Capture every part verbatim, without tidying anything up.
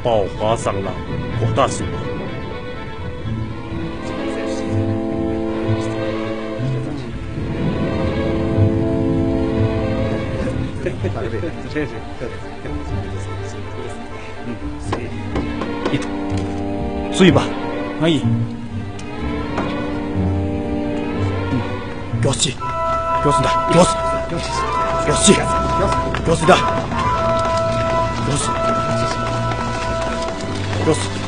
དཔའ་བོ་གང་བཟང་ལ་གོ་བརྡ་གསུངས། སུ་ཡིན་པ། ང་ཡིན། མགྱོགས་ཤིག་མགྱོགས་སུ་འདའ། མགྱོགས། མགྱོགས་ཤིག་མགྱོགས་སུ་འདའ། མགྱོགས། མགྱོགས།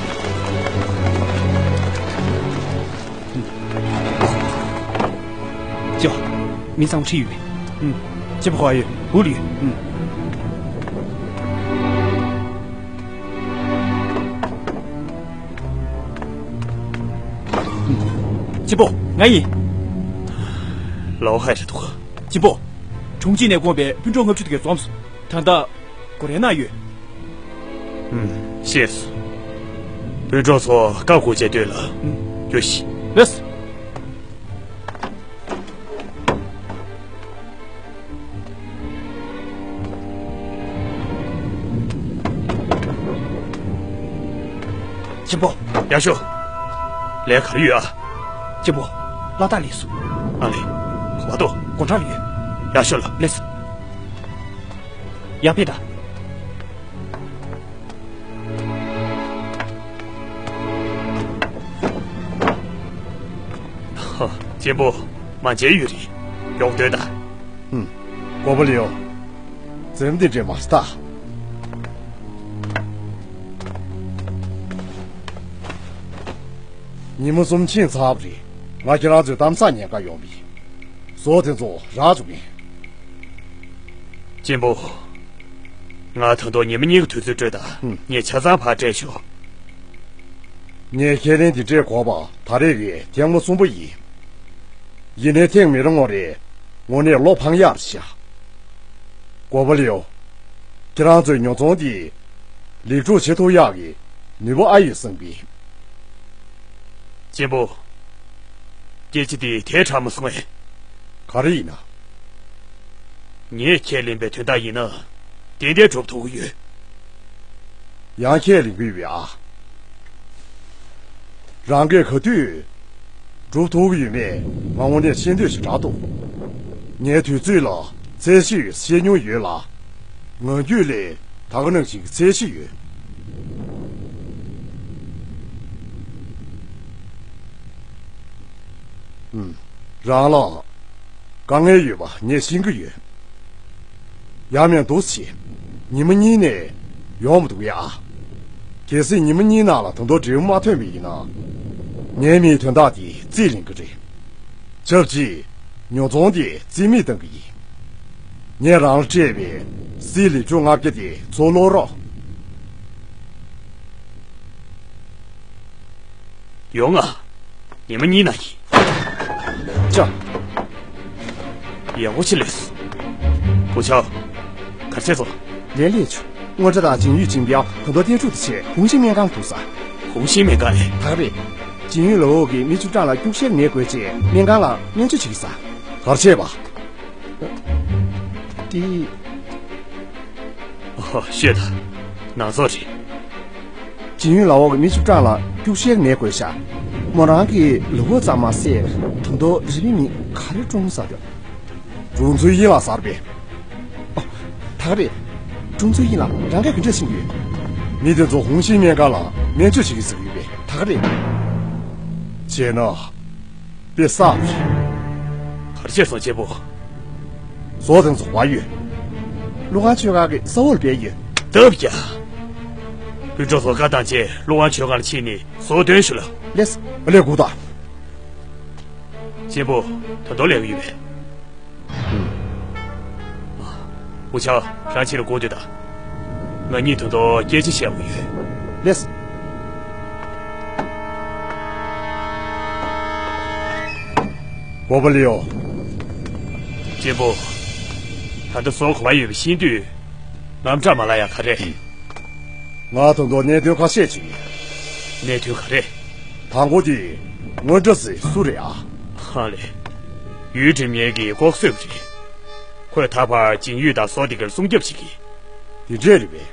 ཅོ། མི་ཚང་མ་ཁྲིད་ཡོད་པས། གཅེན་པོ་ཁོ་ཨ་ཡོད། འུ་ལུ་ཡོད། གཅེན་པོ། ང་ཡིན། ལའོ་ཧའེ་རེད་འདུག་གཅེན་པོ། ཁྲུང་ཆིང་ནས་བསྐོངས་པའི་སྤུན་གྲོགས་ལྔ་བཅུ་དེ་གས་འཛོམས་སོང་། ད་ལྟ་གོ་རེ་ན་ཡོད། ཤེས་སོང་། སྤུན་གྲོགས་ཚོ་བཀའ་བསྒོ་བྱས་སྡོད་ལ། རྒྱུགས་ཤིག་ལགས་སོ། གཅེན་པོ། ཡག་ཤོས། ལས་ག་རེ་ཡོད་ཨ། གཅེན་པོ། ལ་དྭགས་ལས་སུ། ཨ་ལས། གོ་བ་ཏོ། དགོང་དྲག་ལ་ཡོད། ཡག་ཤོས་ལ། ལགས་སོ། ཡར་ཕེབས་དང་། ཧ། གཅེན་པོ། མ་མཇལ་ཡུན་རིང་། ཡོང་སྡོད་དང་། ཧུམ། གོ་པ་ལེའོ། འཛེམ་དེ་འདྲས་མ་ལྟ། ཉིན་མོ་གསུམ་ཕྱིན་ཚར་བ་རེད། ང་ཁྱེད་རང་ཚོའི་གཏམ་བཟང་ཉན་ག་ཡོང་བས། ཟོག་དེ་ཚོ་རག་བཅུག་མེད། གཅེན་པོ། ང་ད་དུང་ཉི་མ་གཉིས་ཀྱི་དུས་ཚོད་སྤྲོད་དང་། ཧུམ། ངས་ཆ་ཚང་ཕར་སྤྲད་ཆོག་ངས་ཁས་ལེན་འདི་སྤྲད་དགོས་པ་ད་རེས་རེད། ཐེངས་མ་གསུམ་པ་ཡིན། ཡིན་ནའི་ཐེངས་མི་རུང་བ་རེད། དངོས་གནས་བློ་ཕངས་ཡག་རེད་ཤག་གོ་པ་ལེའོ། ཁྱེད་རང་ཚོའི་ཉོ་ཚོང་འདི་ལེགས་གྲུབ་བྱེད་ཐུབ་ཡག་གི་ནུས་པ་ཨ་ཡོད་བསམ་གི། གཅེན་པོ། སྐད་ཆ་འདི་དེ་དྲག་མ་གསུང་ཨེ། ག་རེ་ཡིན་ན། ངས་ཁས་ལེན་པའི་དོན་དག་ཡིན་ན། ཏན་ཏན་འགྲུབ་ཐུབ་ཀྱི་ཡོད། ཡང་ཁས་ལེན་གྱི་ཡོད་པས་ཨ། རང་གིས་ག་དུས་འགྲུབ་ཐུབ་ཀྱི་ཡོད་མེད་ང་དངོས་གནས་ཤེས་འདོད་ཞིག་དྲག་འདུག་ངས་དུས་ཚོད་ལ་ཚད་གཞི་ཡོད་བཤད་མྱོང་ཡོད་ལ། ངང་རྒྱུད་ལས་ད་ག་ནང་བཞིན་གྱི་ཚད་གཞི་ཡོད། ཨུམ། རང་ལ་དཀའ་ངལ་ཡོད་པ་ངས་ཤེས་ཀྱི་ཡོད། ཡང་མིན་འདུག་སེ། ཉི་མ་གཉིས་ནས་ཡོང་མི་འདུག་ཡ། གལ་སྲིད་ཉི་མ་གཉིས་ནང་ལ་ད་དུང་འབྲས་བུ་མ་ཐོན་པ་ཡིན་ན། ངའི་མིའི་དོན་དག་དེ་རྩིས་ལེན་གྱི་རེད། ཆབས་ཅིག་ཉོ་ཚོང་དེ་རྩིས་མེད་གཏང་གི་ཡིན། ངས་རང་ལ་སྤྲད་པའི་སིལ་ལི་ཅུ་ལྔ་བརྒྱ་དེ་ཚུར་སློག་རོགས། ཡོང་ང་། ཉི་མ་གཉིས་ནང་ཡིན། ཅོ། ཡག་པོ་ཅིག་ལས་སོང་། ཧུ་ཆའོ། ག་རེ་བྱས་སོང་། ལན་ལས་ཆུ། དངོས་འབྲེལ་དང་ཇིན་ཡུས་ཇིན་པའོ་ད་དུང་ཏན་ཀྲུའུ་དེ་བྱས་ཧུང་ཤིང་སྨན་ཁང་འདུག་ས། ཧུང་ཤིང་སྨན་ཁང་ཨེ། ད་ག་རེད། ཇིན་ཡུས་ལའོ་གིས་མི་བཅུ་གྲངས་ལ་སྐྱུག་བཤལ་ནད་འགོས་རྗེས་སྨན་ཁང་ལ་སྨན་བཅོས་བྱེད་ཀྱི་ས། ག་རེ་བྱས་པ། དེ། ཨོ། ཤོད་དང་། ནང་ཚོགས་རེད། ཇིན་ཡུས་ལའོ་གི་མི་བཅུ་གྲངས་ལ་སྐྱུག་བཤལ་ནད་འགོས་ཤག་མོ་རང་གི་ལུས་པོ་ཙམ་མ་ཟད་ད་དུང་རེ་བའི་མིག་ག་རེ་ཀྲུང་ཟེར་དུས། ཀྲུང་ཚུའུ་དབྱིན་ལགས་ཟེར་བས། ཨོ། ད་ག་རེད། ཀྲུང་ཚུའུ་དབྱིན་ལགས་རང་སྐད་ག་འདྲ་ཤེས་ཀྱི་ཡོད། མི་དེ་ཚོ་ཧུང་ཤིང་སྨན་ཁང་ལ་སྨན་བཅོས་བྱེད་ཀྱི་ཟེར་གྱི་ཡོད་པས། ད་ག་རེད། བྱས་ན། དཔེ་བསགས་རེད། ག་རེ་བྱས་སོང་གཅེན་པོ། ཟོག་དེ་ཚོ་ག་པར་ཡོད། ཀླུ་ཁང་ཆོས་སྒར་གྱི་ས་འོག་ལ་སྦས་ཡོད། སྟབས་ཡག་སྤུན་གྲོགས་ཚོ་བཀའ་བཏང་བྱས་ཀླུ་ཁང་ཆོས་སྒར་ལ་ཕྱིན་ནས་ཟོག་འདོན་ཞུ་ལ། ལགས་སོ། ཨ་ལས། སྒུག་དང་། གཅེན་པོ། ད་དུང་ལས་ཀ་ཡོད་པས། ཧུ་ཆའོ། རང་ཕྱི་ལ་སྒུག་སྡོད་དང་། ང་གཉིས་ད་དུང་སྐད་ཆ་བཤད་དགོས་ཡོད། ལགས་སོ། གོ་པ་ལེའོ། གཅེན་པོ། ད་ལྟ་ཟོག་ག་པར་ཡོད་པ་ཤེས་དུས། དངངས་སྐྲག་མ་ལངས་ཡག་ག་རེད། ང་ད་དུང་གནད་དོན་ཁ་ཤས་ཅིག་ཡོད། གནད་དོན་ག་རེ། དང་པོ་དེ། དངོས་གྲུབ་ཟེར་སུ་རེད་ཨ། ཧ་ལས། ཡུས་ཀྲིན་མེ་གི་ལྐོག་གསོད་པ་རེད། ཁོས་ད་བར་ཇིན་ཡུས་དང་ཟོག་དེ་གར་སྲུང་སྐྱོབ་བྱེད་ཀྱི། དེ་འདྲས་རེད་པས།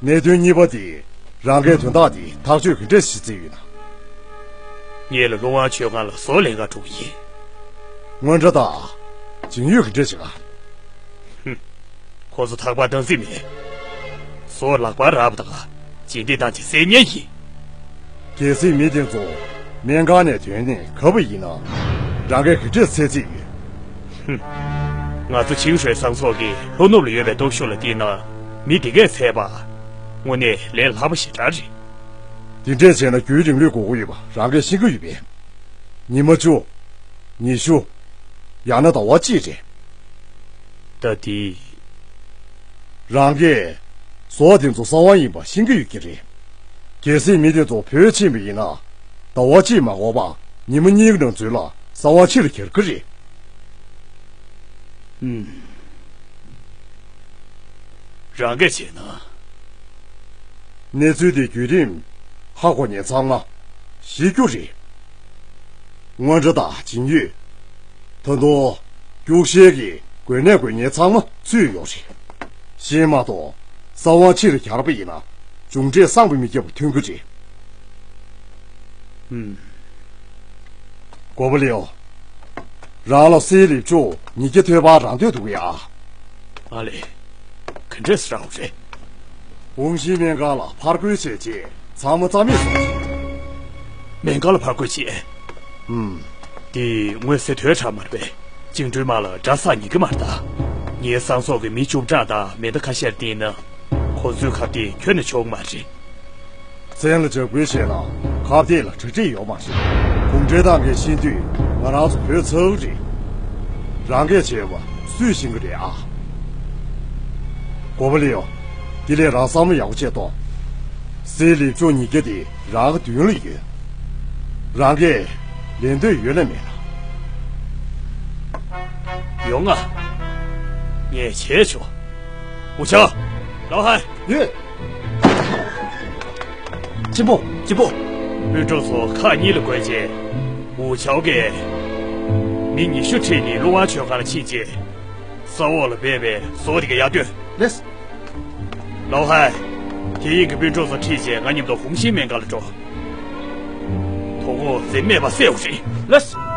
གནད་དོན་གཉིས་པ་དེ། རང་གིས་དོན་དག་འདི་ཐག་གཅོད་ག་འདྲས་ཤིག་བྱས་ཡོད་ན། ངེད་ལ་ཀླུ་དབང་ཆོས་སྒང་ལ་བཟོ་ལེན་ག་འགྲོ་གི་ཡིན། སྔོན་འགྲོ་དང་། ཇིང་ཡོད་ག་འདྲས་བྱེད་ག། ཧུམ། ཁོ་ཚོ་ཐག་པ་སྡང་རྩིས་མེད། བཟོ་ལག་པར་རག་པ་དང་ཇི་འདི་དང་ཇི་སེ་ཉན་ཡིན། གལ་སྲིད་མི་དེ་ཚོ་སྨན་ཁང་ནས་ཐོན་ནས་གབ་པ་ཡིན་ན། རང་གིས་ག་འདྲས་འཚོལ་རྩིས་ཡོད། ཧུམ། ང་ཚོ་ཆིང་ཧྲོས་ས་མཚོ་གི་ལྷོ་ནུབ་ལ་ཡོད་པའི་སྟོབས་ཤུགས་ལ་བལྟས་ན། མི་དེ་གས་འཚོལ་བ། དངོས་གནས་ལས་སླ་པོ་ཞེ་དྲག་རེད། དེ་འདྲས་བྱས་ན་རྒྱུན་རིང་ལོས་འགོར་གྱི་ཡོད་པ་རང་གིས་ཤེས་ཀྱི་ཡོད་པས། ཉི་མ་བཅུ། ཉི་ཤུ། ཡང་ན་ཟླ་བ་གཅིག་རེད། ད་དེ། རང་གིས་ཟོག་དེ་ཚོ་གསང་བ་ཡིན་པ་ཤེས་ཀྱི་ཡོད་ཀྱི་རེད། གལ་སྲིད་མི་དེ་ཚོ་བོད་ཕྱིན་པ་ཡིན་ན། ཟླ་བ་གཅིག་མ་འགོར་བར་ཉི་མ་གཉིས་ཀྱི་ནང་ཚུད་ལ་གསང་བ་ཕྱིར་འཁྱེར་གྱི་རེད། ཨུམ། རང་གིས་བྱས་ན། གནས་ཚུལ་དེ་བརྒྱུད་རིམ་ཧ་གོ་མཁན་ཚང་མ་ཤེས་རྒྱུ་རེད། སྔོན་འགྲོ་དང་ཇིང་ཡོད། ད་དུང་། སྐྱུག་བཤལ་གྱི་འགོས་ནད་འགོས་མཁན་ཚང་མ་ཚུད་ཡོད་རེད། གཞན་མ་གཏོགས་གསང་བ་ཕྱིར་གྱར་པ་ཡིན་ན་མཇུག་འབྲས་བསམ་པ་མི་ཁྱབ་པ་ཐོན་གྱི་རེད། ཧུམ། གོ་བ་ལེའོ། རང་ལ་སེ་ལེབ་ཅོ་ཉིས་བརྒྱ་ཐོལ་པ་རག་འདོད་འདུག་ཡ། ཨ་ལེ། ག་འདྲས་རག་རེད། ཧུང་ཤིང་སྨན་ཁང་ལ་ཕར་རྒོལ་བྱས་རྗེས་ཚང་མ་རྩ་མེད་སོང་ཞིང་། སྨན་ཁང་ལ་ཕར་རྒོལ་བྱས། ཧུམ། འདི་དངོས་གསལ་དོན་དྲག་མ་རེད་པས། བཅིངས་འགྲོལ་དམག་ལ་དགྲ་བསགས་ཉེན་གྱི་མ་རེད་ད། ངའི་སང་སོགས་ཀྱི་མི་བཅུ་གྲངས་དང་མེ་མདའ་ཁ་ཤས་བསྟན་ན། ཁོ་ཚོའི་ཁ་གཏད་ཁྱོན་ནས་ཆོག་གི་མ་རེད། བཙན་ལ་འཇབ་རྒོལ་བྱས་ན་ཁ་གཏད་ལ་གྲ་སྒྲིག་ཡོད་མ་རེད། གུང་ཁྲན་ཏང་གིས་ཤེས་དུས་ང་རང་ཚོ་བོད་ཚར་གི་རེད། རང་གིས་བྱས་པ་སུས་ཤེས་ཀྱི་རེད་ཨ། གོ་བ་ལེའོ། དེ་ལས་རང་བསམ་བློ་ཡག་པོ་བྱེད་དོ། སེ་ལེབ་ཅོ་ཉིས་བརྒྱ་དེ་རང་གི་མདུན་ལ་ཡོད། རང་གིས་ལེན་འདོད་ཡོད་ལ་མེད་ལ། ཡོང་ང་། ངས་བྱས་ཆོག་ཝུ་ཆའོ། ལའོ་ཧན། ཡོད། གཅེན་པོ། གཅེན་པོ། སྤུན་གྲོགས་ཚོ་ཁག་གཉིས་ལ་བགོས་རྗེས། ཝུ་ཆའོ་གིས་མི་ཉི་ཤུ་ཁྲིད་ནས་ཀླུ་དབང་ཆོས་ཁང་ལ་ཕྱིན་རྗེས། ས་འོག་ལ་སྦས་པའི་ཟོག་དེ་ག་ཡར་སྟོན། ལེས། ལའོ་ཧན། དེ་ཡིན་གྱི་སྤུན་གྲོགས་ཚོ་ཁྲིད་རྗེས་ང་མཉམ་དུ་ཧུང་ཤིང་སྨན་ཁང་ལ་འགྲོ། དོ་དགོང་འཛེམ་མེད་པར་བསད་དགོས་རེད། ལེས།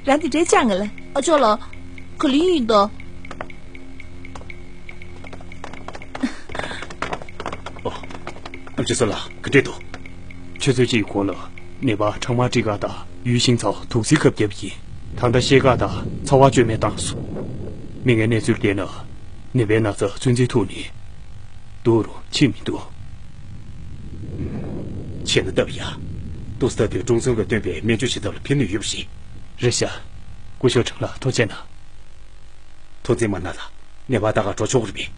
རང་དེ་འདྲའི་ཅང་ང་ལ། ཨ་ཅོ་ལགས། ག་ལེར་ཡིན་ད། ཨོ། ཨམ་ཆི་སོ་ལགས་ག་འདྲས་འདུག་ཆུ་ཚོད་གཅིག་གོང་ལ་ནད་པ་ཁྲག་དམར་སྤྲི་དཀར་དང་ཡུས་ཤིང་ཚའོ་དུག་རྫིའི་ཁབ་བརྒྱབ་ཀྱིས་ད་ལྟ་ཤེལ་དཀར་དང་ཚ་བ་བཅོས་མ་བཏང་སོང་། མི་ངའི་གནས་ཚུལ་བལྟས་ན་ནད་པའི་ན་ཚ་ཚོད་འཛིན་ཐུབ་ནི་འདུག་རུང་འཕྱིས་མི་འདུག་བྱས་ན་སྟབས་ཡག་ཏུ་སྟ་དུས་ཀྲུང་ཚུན་གྱིས་བཏོན་པའི་སྨན་བཅོས་བྱེད་ཐབས་ལ་ཕན་ནུས་ཡོད་པ་རེད། རེད་ཤག་སྐུ་ཞབས་ཁྲང་ལགས་ཐུགས་རྗེ་གནང་། ཐུགས་རྗེ་མ་གནང་ལགས། ནད་པ་ད་ག་འགྲོ་ཆོག་གི་རེད་པས།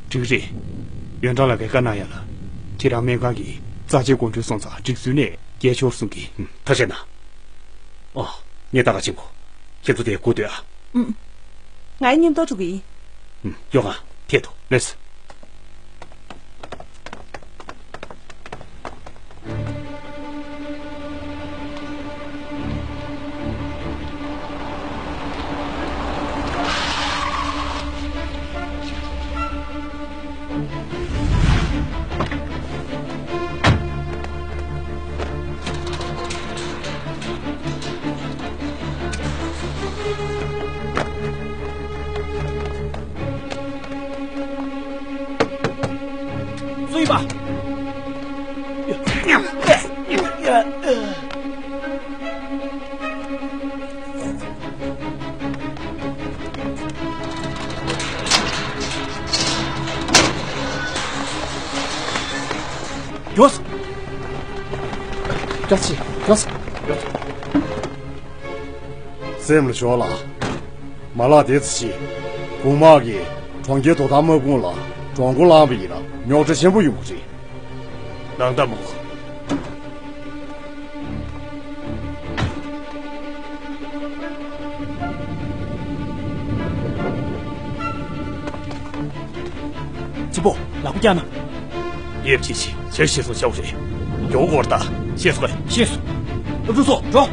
འགྲིག་རེད། ཡོན་ཀྲང་ལགས་ཀྱིས་བཀའ་གནང་ཡ་ལ། ཁྱེད་རང་སྨན་ཁང་གི་རྩ་ཆེའི་སྐུ་མགྲོན་སོང་ཙང་སྒྲིག་འཛུགས་ནས་སྐྱེལ་ཆོག་གསུང་གི། ཐུགས་རྗེ་གནང་། ཨོ། ངས་ད་ག་ཕྱིན་གོ། ཁྱེད་ཚོ་དེ་སྒུག་སྡོད་ཨ། ཨུམ། ང་ཡི་མཉམ་དུ་འགྲོ་གི་ཡིན། ཨུམ། ཡོང་ང་། ཐད་དོ། ལེས། སུ་ཡིན་པ། མགྱོགས། བཀྲ་ཤིས། མགྱོགས། སེམས་ལ་ཞོག་ལ། མ་ལག་དེ་ཚོ་ཞིག་གོང་དམག་གིས་གྲོང་ཁྱེར་དོ་དམ་དམག་དཔུང་ལ་གྲོང་མགོ་བསླངས་པ་ཡིན་ན་རྙོག་དྲ་ཆེན་པོ་ཡོང་གི་རེད། ནང་ལྟ་མོ། གཅིག་པོ་ལག་པ་བཀྱག་ན། ཡེབ་ཅི་ཞིག་ཆེར་ཤེས་སོང་ཤོག་རེད། མགྱོགས་སྐོར་ད་ཤེས་སོང་ངས། ཤེས་སོང་། སློབ་ཕྲུག་ཚོ་འགྲོ།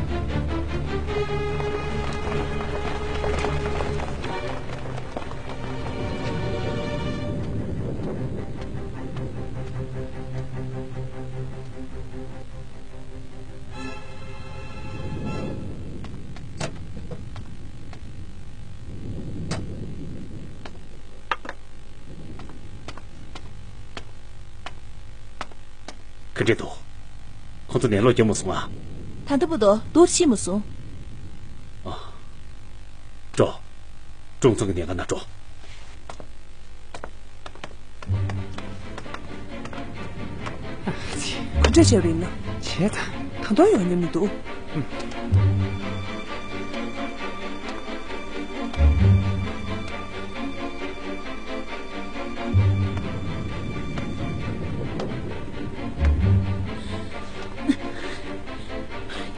ག་འདྲས་འདུག་ཁོང་ཚོ་ནས་ལོག་རྒྱབ་མ་སོང་ང་། ད་ལྟ་བུ་དོ་འདུག་ཤེས་མ་སོང་། ཨ། འགྲོ། ཀྲུང་ཚང་གི་ཉེན་ཁ་ན་འགྲོ། ག་འདྲ་བྱས་པ་ཡིན་ན། བྱས་ཙང་། ད་དུང་ཡོང་མྱོང་མི་འདུག་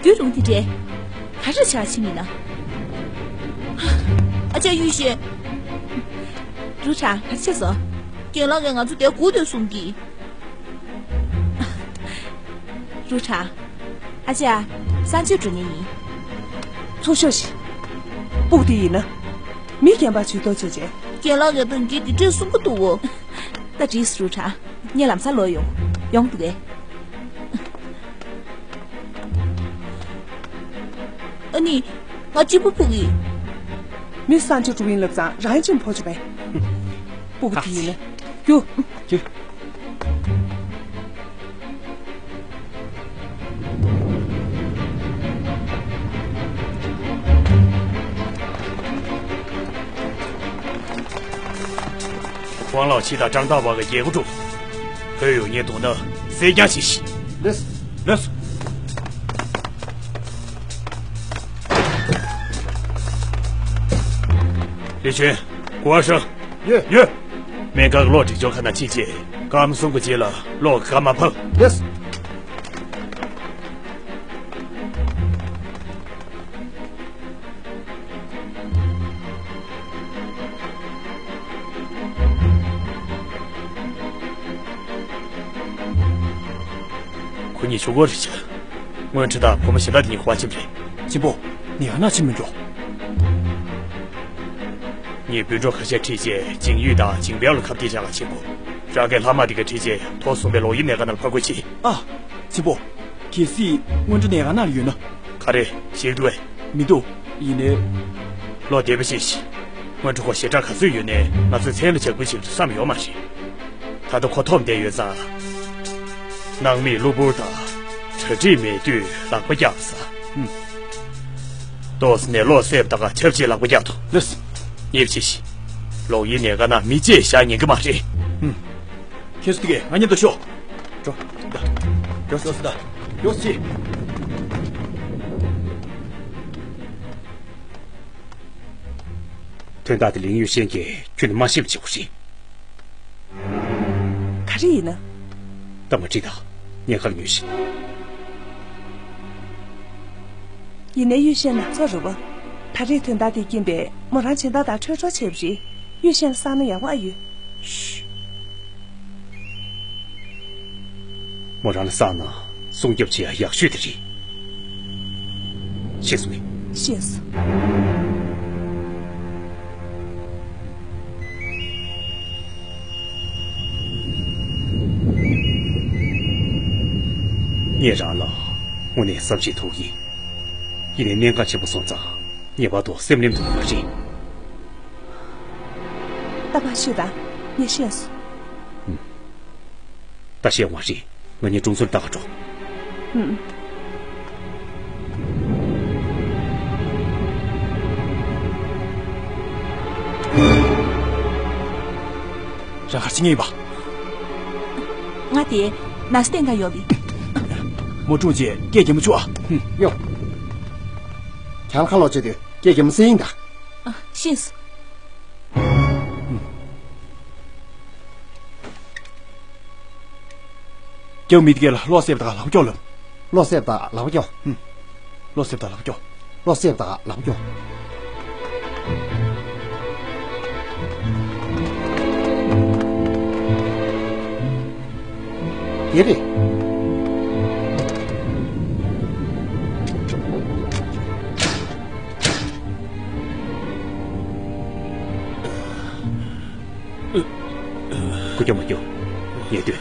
རྒྱུ་རུང་དེ་འདྲས། ག་རེ་བྱ་ཕྱིན་ཡིན་ན། ཨ་ཅག་ཡུས་ཤིན། རུ་ཁྲ་ག་རེ་བྱས་སོང་། རྒན་ལགས་ཀྱིས་ང་ཚོ་འདིར་སྒུག་སྡོད་གསུང་གི། རུ་ཁྲ། ཨ་ཅག་སང་ཆོས་འགྲོ་ཉེན་ཡིན། ཚུར་ཤོག་ཤིག་སྤུ་གུ་དེ་ཡིན་ན། མི་རྒན་པ་ཇུས་གཏོགས་བྱས་རྗེས། རྒན་ལགས་ཀྱིས་ད་གིན་འདི་འདྲས་གསུང་གི་འདུག་གོ། ད་འགྲིགས་རུ་ཁྲ། ངས་ལམ་སང་ལོག་ཡོང་། ཡོང་འདུག་གས། ཨ་ནི། ང་གཅིག་པུ་ཕུག་གི། མི་སང་ཆོས་འགྲོ་ཡིན་ལབ་ཙང་རང་གཅིག་ཕོག་ཆོག་པས། སྤུ་གུ་དེ་ཡིན་ན། རྒྱུགས། རྒྱུགས། ཝང་ལའོ་ཆི་དང་ཀྲང་ཏའོ་ཝང་གི་རྒྱལ་སྒོ་དཀྲུགས། བོད་ཡོང་ཉེན་འདུག་ན་གསེར་རྐྱང་ཞིག་བཞེས། ལགས། ལགས། ལི་ཆུན། གོ་བ་ཧྲང་། ཡོད། ཡོད། སྨན་ཁང་གི་གློག་སྒྲིག་སྦྱོར་ཁང་ནང་ཕྱིན་རྗེས་སྐར་མ་གསུམ་གྱི་རྗེས་ལ་གློག་གི་སྐར་མ་ཕབ། ལགས། ཁོ་གཉིས་ཆུ་འགོ་རེད་ཤག་སྔོན་ཁྲི་དང་བུ་མོ་གཞན་དག་དེ་གཉིས་ག་པར་ཕྱིན་པ་རེད། གཅེན་པོ། ངས་ཨ་ནག་ཕྱིན་མི་འགྱོ། ངས་འབུལ་སྒྲོག་ཁ་ཤས་ཁྲིད་རྗེས་ཇིང་ཡུས་དང་ཇིང་པའོ་ལ་ཁ་གཏད་བྱ་ག་ཕྱིན་གོ། རང་གི་ལྷག་མ་དེ་ག་ཁྲིད་རྗེས་ཐོག་གསུམ་པའི་ལོག་གཡེམ་གནས་ཁང་ནང་ལ་ཕར་རྒོལ་བྱེད། ཨ། གཅེན་པོ། གལ་སྲིད་སྔོན་འགྲོ་གནས་ཁང་ནང་ལ་ཡོད་ན། ག་རེ་ཞིག་འདུག་གས། མི་འདུག་ཡིན་ནའི། བློ་བདེ་པོ་བྱེད་ཤིག་སྔོན་འགྲོ་ཁོ་ཞེ་དྲག་ག་ཚོད་ཡོད་ནའི་ང་ཚོས་མཚན་ལ་ཇག་པོ་བྱེད་རྒྱུ་བསམ་ཡོད་མ་རེད། ད་ལྟ་ཁོ་འཐོམས་བསྡད་ཡོད་ཙང་། སྣང་མེད་གློ་བུར་དང་། གྲ་སྒྲིག་མེད་དུས་ལག་པ་བཀྱག་ས། ཧུམ། ཏོག་ཙམ་ནས་ལོག་སེབ་ད་ག་ཆབ་ཆེ་ལག་པ་བཀྱག་ཐུབ། ལགས། ཉེས་པ་ཆེ་ཞིག་ལོག་གཡེམ་གནས་ཁང་ནང་མི་གཅིག་བཞག་ཉན་གི་མ་རེད། ཧུམ། ཁྱེད་ཚོ་དེ་གས་ང་མཉམ་དུ་ཤོག་འགྲོ། ད། མགྱོགས་སེ་ད། མགྱོགས་སེ། དོན་དག་དེ་ལིང་ཡུས་ཤན་གྱིས་ཁྱོན་ནས་མ་ཤེས་པ་བྱེད་དགོས་རེད། ག་རེ་ཡིན་ན། ད་མ་འགྲིག་ད། ཉེན་ཁར་ཉུལ་ཞིག་ཡིན་ནའི་ཡུས་ཤན་ནག་ཚོགས་རེད་བ། ད་རེས་དོན་དག་དེ་རྐྱེན་པས་མོ་རང་གཞན་དག་དང་འཕྲོད་གྲོལ་བྱས་པ་རེད། ཡུས་ཤན་ལ་བསགས་ན་ཡག་པོ་ཨ་ཡོད། ཤུ། མོ་རང་ལ་བསགས་ན་སྲུང་སྐྱོབ་བྱེད་ཡ་ཡག་ཤོས་དེ་རེད། ཤེས་སོང་ངས། ཤེས་སོང་། ངས་རང་ལ་དངོས་གནས་བསམ་ཤེས་ཐུབ་ཡིན། ཡིན་ནའི་གནད་འགག་ཆེན་པོ་སོང་ཙང་ངེས་པར་དུ་སེམས་གནས་ཐུབ་དགོས་པ་རེད། ད་ཕར་ཤོད་དང་། ངས་ཤེས་སོང་། ད་ཤེས་འོང་བ་རེད། ང་གཉིས་ཀྲུང་ཚོར་ལྟ་ག་འགྲོ། ཨུམ། རང་གར་ཕྱིན་ངེས་པ། ང་དེ་ནགས་སྟེང་ད་ཡོད་པའི། མོ་ཀྲུང་ཅེས་སྐད་རྒྱག་མ་བཅུག་ཨ། ཡོ། གྱང་ཁ་ལོག་བྱེད་དུས། སྐད་རྒྱབ་མ་སེང་ད། ཨ། ཤེས་སོང་། རྒྱབ་མི་དེ་ག་ལ་བློ་གསལ་དང་ལག་པ་སྐྱོར་ལབ། བློ་གསལ་དང་ལག་པ་སྐྱོར། ཨུམ། བློ་གསལ་དང་ལག་པ་སྐྱོར། བློ་གསལ་དང་ལག་པ་སྐྱོར། དེ་རེད། སྐུ་རྒྱབ་མ་སྐྱོར། ངས་ལྟོས།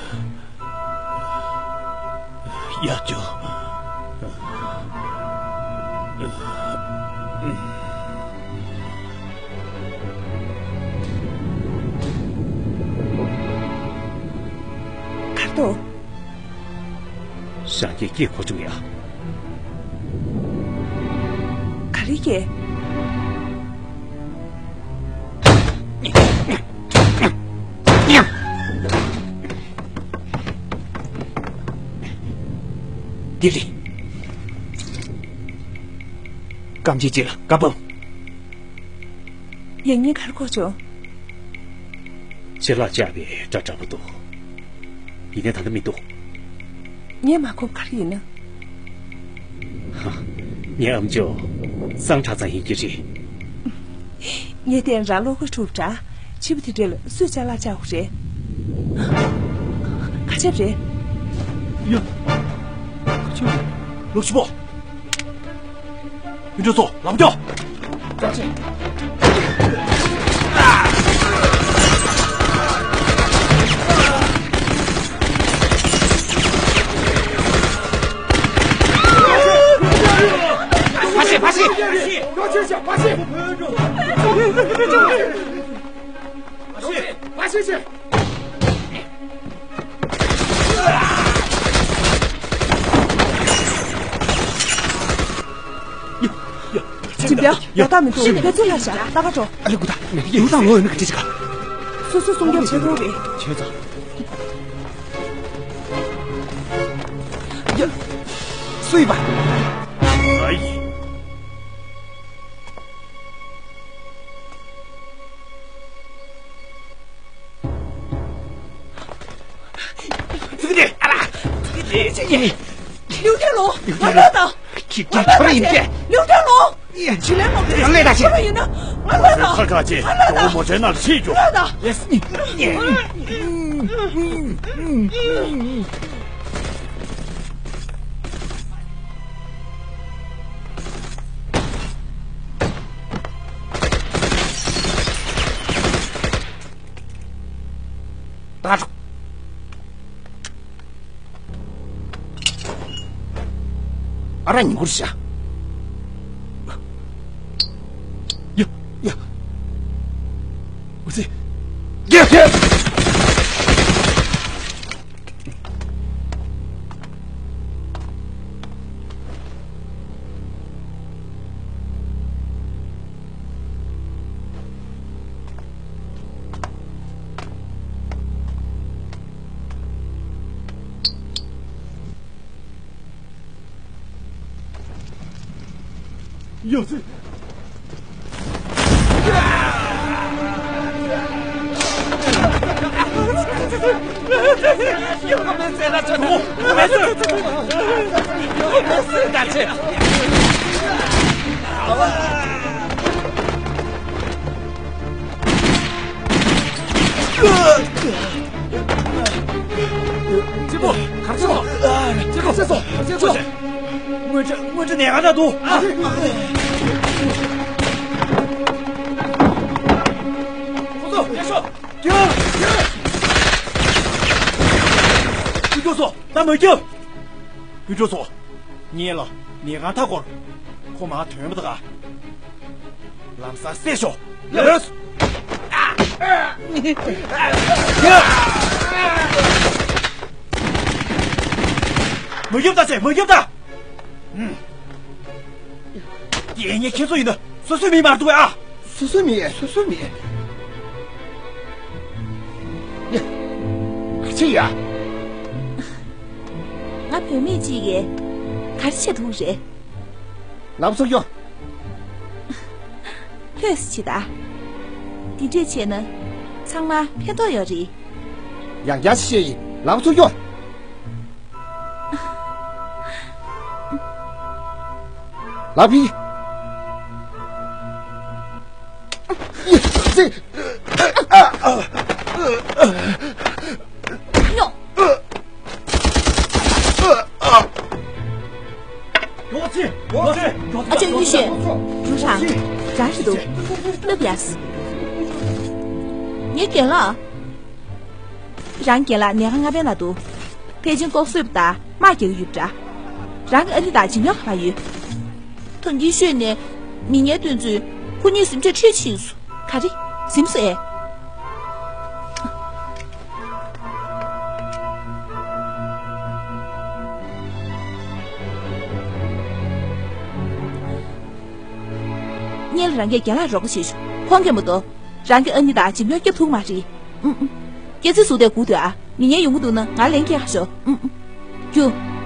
ཡ་ཅོ། གར་དོ། ཞང་གིས་སྐད་གོ་བྱུང་ཡ། ག་རེ་སྐད། འདི་རེད། རྐང་རྗེས་གཅིག་ལ་བཀའ་འབུམ། ཡང་སྙིང་གར་གོ་བྱུང་། ཕྱི་ལ་བཅག་པའི་སྒྲ་འདྲ་པོ་འདུག་ཡིན་ནའི་ད་ལྟ་མི་འདུག་ངས་མ་གོ་བ་ག་རེ་ཡིན་ན། ཧ། ངའི་ཨམ་ཅོག་སང་ཁྲ་ཚང་ཡིན་གྱི་རེད། ངས་བལྟས་ན་རང་བློ་ཁ་འཁྲུག་དྲགས། ཕྱི་པོ་དེ་འདྲ་ལ་སུས་ཅ་ལག་བཅག་དགོས་རེད། ག་ཆབ་རེད། ཡ། ག་ཆབ་རེད། ལོག་ཤི་པོ། མི་འགྲོ་ཚོ་ལམ་ཀྱོ། བཀྲ་ཤིས། ཕ་སི་ཕ་སི། ཕ་སི་ཕ་སི། ཕ་སི་ཕ་སི། ཡ། ཡ། ཅི་འདྲ། ཡ། ཡ། ད་མི་འདུག་ཤི་མི་འདུག་ཕལ་ཆེར་ལྷག་བཞག་ལྟ་ག་འགྲོ། ཨ་ལེ་ཀུ་ད་མི་འདུག་ཡ། ཡུལ་དང་ལོ་ཡོད་ན་ག་ཅི་ཅི་ག་སོ་སོ་སྲུང་སྐྱོབ་བྱེད་ཐུབ་རེད། བྱས་ཙང་། ཡ། སུ་ཡིན་པ། ཨ་ཡི། ཙི་གི་ཨ་ལ། ཙི་གི་ལིའུ་ཐེན་ལུང་། ང་ལོས་དང་། ཁྱི་ཁྱི་ཁྱོད་ཡིན་ཏེ། ལིའུ་ཐེན་ལུང་། ཡ་ཅི་ལས་མོ་ཁྱི་ལས་ད་ཅི། ཁྱོད་ཡིན་ན་ང་ལོས་དང་། ཁ་ཁ་ཅི་ཇོ་བོ་མོ་ཅན་ནར་ཤི་ཇོ། ལོས་དང་། ཡེ་སི། ད་ཨ་ར་ཉིང་ཁུར་ཤ། ཡ། ཡ། འུ་ཚེ། ཡ། ཡ། ཡོད་ཚེ། གཅེན་པོ། གར་གཅེན་པོ། གཅེན་པོ། གཅེན་པོ། དངོས་འབྲེལ་དངོས་འབྲེལ་ནས་ག་འདྲ་འདུག་ཨ། ཁོ་ཚོ་ཡར་ཤོག་རྒྱུགས། རྒྱུགས། རྒྱུགས་སོ། ད་མ་རྒྱུགས། རྒྱུགས་སོ། ངས་ལ་ནས་ག་མཐའ་སྐོར། ཁོ་མ་ཐོན་པ་ད་ག་ལམ་སང་བསད་ཤོག་ཡོད། མ་རྒྱབ་ད་ཟེར། མ་རྒྱབ་ད། ཡེ་ངས་ཁྱེད་ཚོ་ཡིན་ན་སོ་སོའི་མི་མ་གཏོགས་ཨ། སོ་སོའི་མི། སོ་སོའི་མི། ཡ། ག་ཅི་ཡ། ང་བུད་མེད་ཅིག་གིས་ག་རེ་བྱེད་ཐུབ་རེད། ལབ་སོ་ཡོ། ལྷོད་ཅིག་ད། དེ་འདྲས་བྱས་ན་ཚང་མ་ཕན་ཐོགས་ཡོད་རེད། ཡང་བསྐྱར་ཞིག་བཤད་ཡིན། ལག་པ་ཚུར་ཤོག། ལག་པ་ཕྱིས། ཨ་ཅག་ཡེ་ཤེས། རུ་རང་། རང་རེད་འདུག། སླེབས་ཡ། ངའི་རྒན་ལགས། རང་རྒན་ལགས་ཉལ་ཁང་ལྔ་པའི་ནང་འདུག། ཕལ་ཆེར་ལྐོག་གསོད་པ་དང་དམག་རྒྱག་གི་ཡོད་པ་འདྲ། རང་གི་ཨ་ནེ་དང་འཇིམ་ཡག་ག་པར་ཡོད། ཐང་གིན་ཤོད་ནས་མི་ངན་དེ་ཚོས་ཁོ་གཉིས་གཟིམ་ཁྲ་ཁྲིད་ཕྱིན་སོང་། ག་རེ། གཟིམ་སོང་ཨེ། སྔོན་ལ་རང་གིས་རྒན་ལགས་རོགས་པ་བྱེད་ཤོག། ཁོང་གིས་མ་གཏོགས་རང་གི་ཨ་ནེ་དང་འཇིམ་ཡག་སྐྱོབ་ཐུབ་མ་རེད། ཨུམ་ཨུམ། སྐྱེ་ཚེ་ཟུག་དེ་སྒུག་སྡོད་ཨ། མི་ངན་ཡོང་གི་འདུག་ན་ང་ལན་སྐྱེལ་ཤོག། ཨུམ་ཨུམ། རྒྱུགས།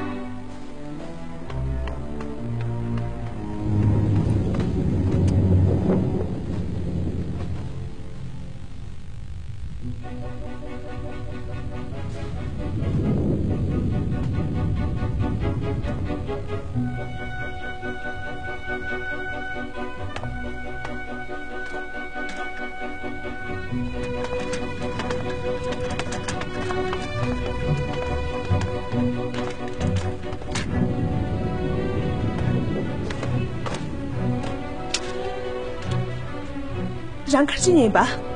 རང་ག་རེ་བྱེད་མཁན་ཡིན་པ།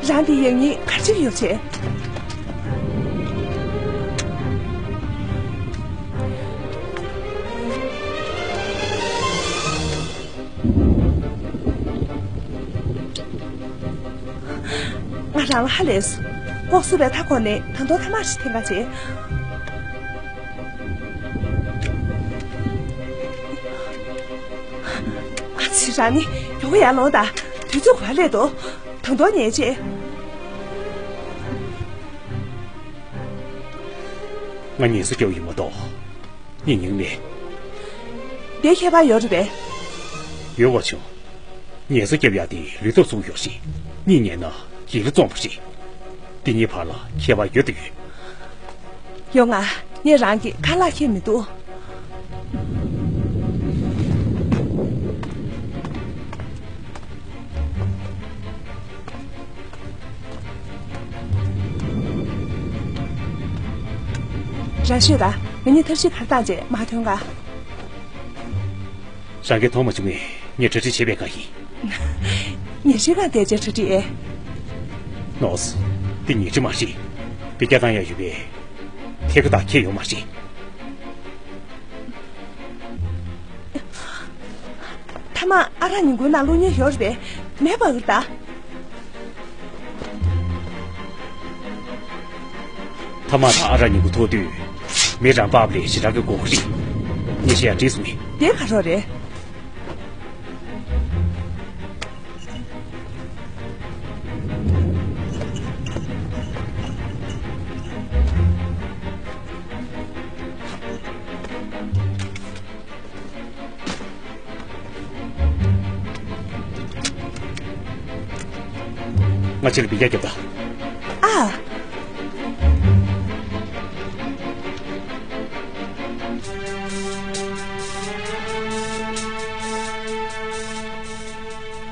རང་འདི་ཡག་ཉེས་ག་རེ་ཡོད་བྱས། ང་རང་ལ་ཧ་ལས་སོང་། ལྐོག་གསོད་པས་མཐའ་བསྐོར་ནས་ད་དུང་ཐ་མག་ཞིག་འཐེན་ག་བྱས། ཨ་ཙི། རང་ནི་མགྱོགས་པོ་ཡར་ལོངས་དང་། དུས་ཚོད་འགོར་སླེབས་འདུག། ད་དུང་ཉལ་བྱས། ང་ངལ་གསོ་རྒྱག་ཡོད་མ་གཏོགས་གཉིད་ཉལ་མེད། དེ་ཁྱད་པར་ཡོད་རེད་པས། ཡོད་པ་བྱུང་། ངལ་གསོ་རྒྱབ་ཡག་དེ་ལུས་སྟོབས་ཟུང་ཡོད་རེད། གཉིད་ཉལ་ན་ཡིད་ལ་བཙོངས་པ་རེད། འདི་གཉིས་བར་ལ་ཁྱད་པར་ཡོད་དང་ཡོད། ཡོང་ང་། ངས་རང་གི་ཁ་ལག་ཁྱེར་མི་འདུག། རང་ཤོད་ད། ང་གཉིས་ཐབས་ཤེས་ག་རེ་བཏང་བྱས་མར་ཐོན་ག། རང་གིས་མཐོང་མ་བྱུང་ངས་ངས་གྲ་སྒྲིག་བྱས་པའི་སྒང་ཡིན། ཉལ་ཁྲིའི་སྒང་བསྡད་བྱས་གྲ་སྒྲིག་ཨེ། ནོགས། འདི་ཉལ་ཁྲི་མ་རེད། དཔེ་སྐྱེལ་བཏང་ཡག་ཡོད་པའི་ཐད་ཀར་དག་ཁྱེར་ཡོང་མ་རེད། ཐ་མག་ཨ་རག་ཉིན་གུང་ནང་བླུག་མཁན་ཡོད་རེད་པས། མེད་པ་འུར་ད། ཐ་མག་དང་ཨ་རག་ཉིན་གུང་ཐོག་དུས། མི་རང་པབ་ལས་ཞེ་དྲག་གི་དགོས་ཀྱི་རེད། ངས་བཤད་ཡག་འགྲིག་སོང་ངས། དེ་ག་རེ་རེད། ང་ཕྱིར་འབུད་རྒྱག་རྒྱབ་ད། ཨ།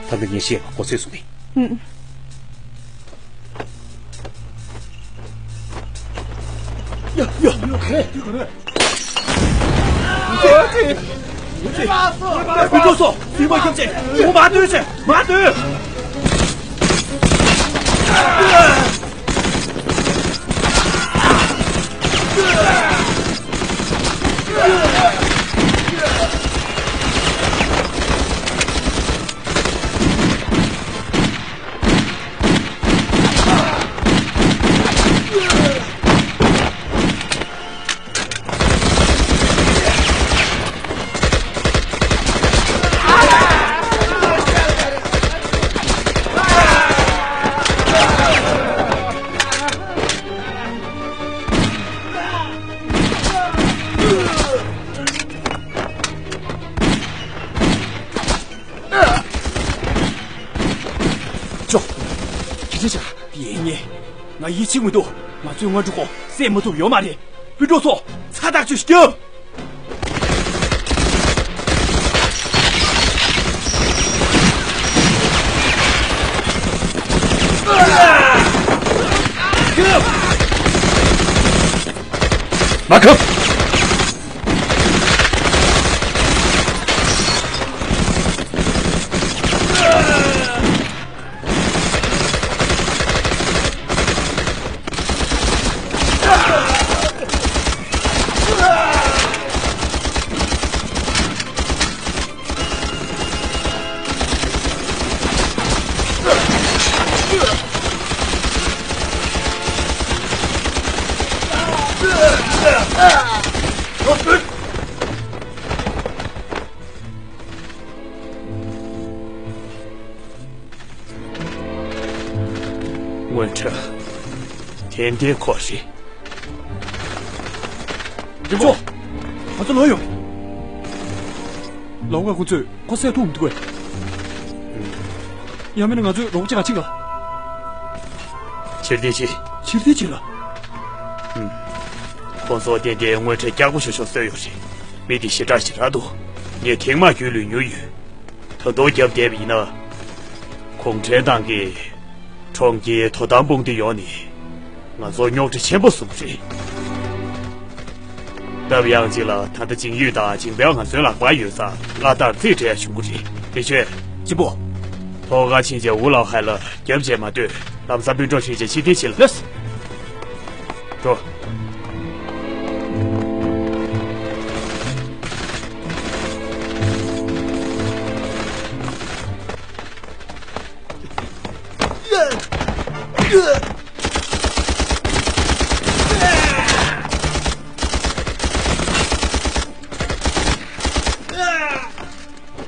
ད་ལྟ་ངས་བཤད་པ་གོ་ཚོད་སོང་ངས། ཨུམ། ཡ་ཡ། ག་རེ། ག་རེ། མི་འགྲོ་སོ། སྲིད་པ་ཁྱབ་ཆེ། ངོ་མ་སྡོད་ཆེ། མ་སྡོད། ཡིན་ངེས། ང་ཡིད་ཆེས་མི་འདུག་ང་ཚོའི་སྔོན་འགྲོ་ཁོ་བསད་མ་ཐུབ་ཡོད་མ་རེད། སྤུན་གྲོགས་ཚོ། ཚ་ཐག་ཆོད་རྒྱབ། མ་ཁབ། སྔོན་འགྲོ། ཏན་ཏན་ཁོ་རེད། རྒྱལ་པོ། ང་ཚོ་ལོག་ཡོང་། ལའོ་ཀ་ཁོ་ཚོས་ཁོ་བསད་ཐུབ་མི་འདུག་གས། ཡང་མིན་ན་ང་ཚོས་རོགས་པ་བྱེད་ག་ཕྱིན་ག་ཕྱིར་འཐེན་བྱེད། ཕྱིར་འཐེན་བྱེད་ལ། ཁོང་ཚོ་ཏན་ཏན་དངོས་འབྲེལ་རྒྱག་པོ་ཞོ་ཞོ་བཟོས་ཡོད་རེད། མི་དེ་ཞེ་དྲག་ཞེ་དྲག་འདུག་ངས་ཐེངས་མང་རྒྱུས་ལོན་མྱོང་ཡོད། ད་དུང་རྒྱབ་བསྡད་པ་ཡིན་ན། གུང་ཁྲན་ཏང་གིས་གྲོང་ཁྱེར་དོ་དམ་དཔུང་སྡེ་ཡོང་ནས་ང་ཚོར་རྙོག་དྲ་ཆེན་པོ་བཟོ་གི་རེད། སྟབས་ཡག་ཅིག་ལ་ད་ལྟ་ཅིང་ཡུས་དང་ཅིང་པེའོ་ང་ཚོའི་ལག་པར་ཡོད་ཙང་སླར་དར་རྩིས་སྤྲད་ཡ་བྱུང་གི་རེད། ལི་ཆོས། རྒྱལ་པོ། ཐོག་ཁར་ཕྱིན་བྱས་ཝུ་ལའོ་ཧའེ་ལ་རྒྱབ་བྱས་མ་སྡོད། ལམ་སང་སྤུན་གྲོགས་ཁྲིད་བྱས་ཕྱིར་འཐེན་བྱེད་ལ། ལགས། འགྲོ།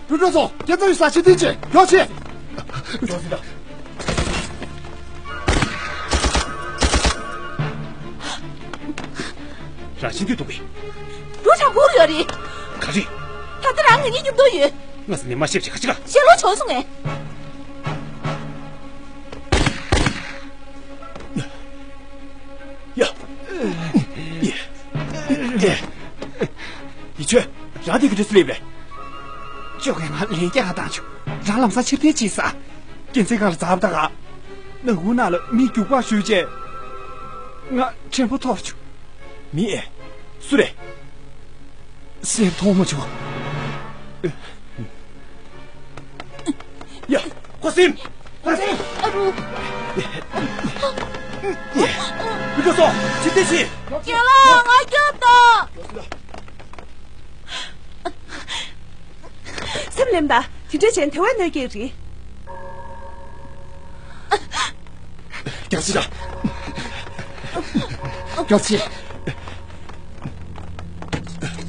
སྤུན་གྲོགས་ཚོ། ཁྱེད་ཚོ་ཡི་ས་ཕྱིར་འཐེན་བྱེད། མགྱོགས་བྱེད། མགྱོགས་བྱེད་ད། རང་ཤི་འདོད་འདུག་གས། རུ་ཁྲ་འབུར་ཡོད་རེད། ག་རེ། ད་ལྟ་རང་ང་གཉིས་མཉམ་དུ་ཡོད། ང་ས་ནས་མ་ཤེས་བྱེད་ག་ཅི་ག་ཞེ་ལོ་བྱུང་སོང་ངས། ཡ། ཡ། ཡ། ཡི་ཆོས། རང་དེ་ག་འདྲ་སེ་སླེབས་རེད། ཅོ་གས་ང་ལན་རྒྱག་བཏང་བྱུང་། རང་ལམ་སང་ཕྱིར་འཐེན་བྱས་ས། གཅན་གཟན་སྒང་ལ་འཛེགས་ད་ག་ནག་ཁུང་ནང་ལ་མི་རྒྱུག་པར་གཞུས་བྱས། ང་ཕྲན་བུ་འཐོར་བྱུང་། མི་ཨེ། སུ་རེད། སེམས་མཐོང་མ་བྱུང་། ཡ། ཁོ་སེམས། ཁོ་སེམས། ཨ་རུ། ཡ། བུ་ཆུང་སོང་། ཕྱིར་འཐེན་བྱེད། རྒན་ལགས། ང་སྐྱོབ་དང་། སེམས་ལེམ་ད། དེ་འདྲ་བྱས་ན་དེ་བས་གནོད་སྐྱེལ་རེད། རྒྱལ་སྲས། རྒྱལ་སྲས།